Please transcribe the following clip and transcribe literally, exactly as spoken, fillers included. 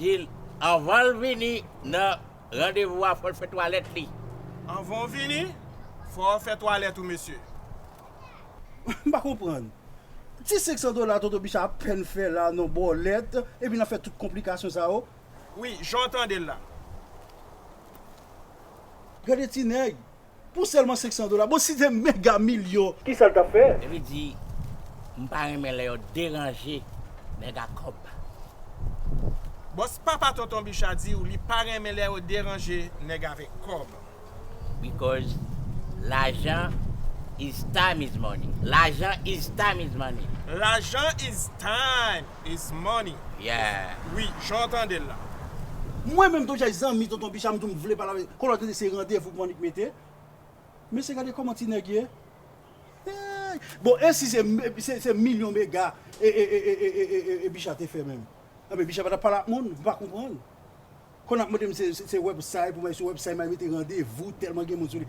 Di l, anvan l vini nan randevou a, fò l fè twalèt li. Anvan w vini, fò w fè twalèt ou, mesye. M pa konprann. Ti senk san dola Tonton Bicha apèn fè la nan bòlèt, epi n ap fè tout konplikasyon sa yo. Wi, jan w tande l la. Gade ti nèg, pou sèlman senk san dola. Bon, si se mega milyon, kisa l t ap fè? Epi di, m pa renmen lè yo deranje nèg a kòb. Bòs papa Tonton Bicha di w li pa renmen lè yo deranje nèg avèk kòb. Because lajan is time is money. Lajan is time is money. Lajan is time is money. Yeah. Wi, jan w tande l la. Mwen menm Tonton Bicha, zanmi Tonton Bicha, m tou m vle pale avè l. Konnen w tande se randevou pou annik mete. Mesye, gade kòman ti nèg ye. Hey! Bon, e si se, se, se milyon mega e, e, e, e, e, e, e, e Bicha te fè menm? Anben, Bicha pa t ap pale ak moun, m pa konprann. Konn ap mande m se, se, se website, pou mwen sou website, m al mete randevou, tèlman gen moun sou li.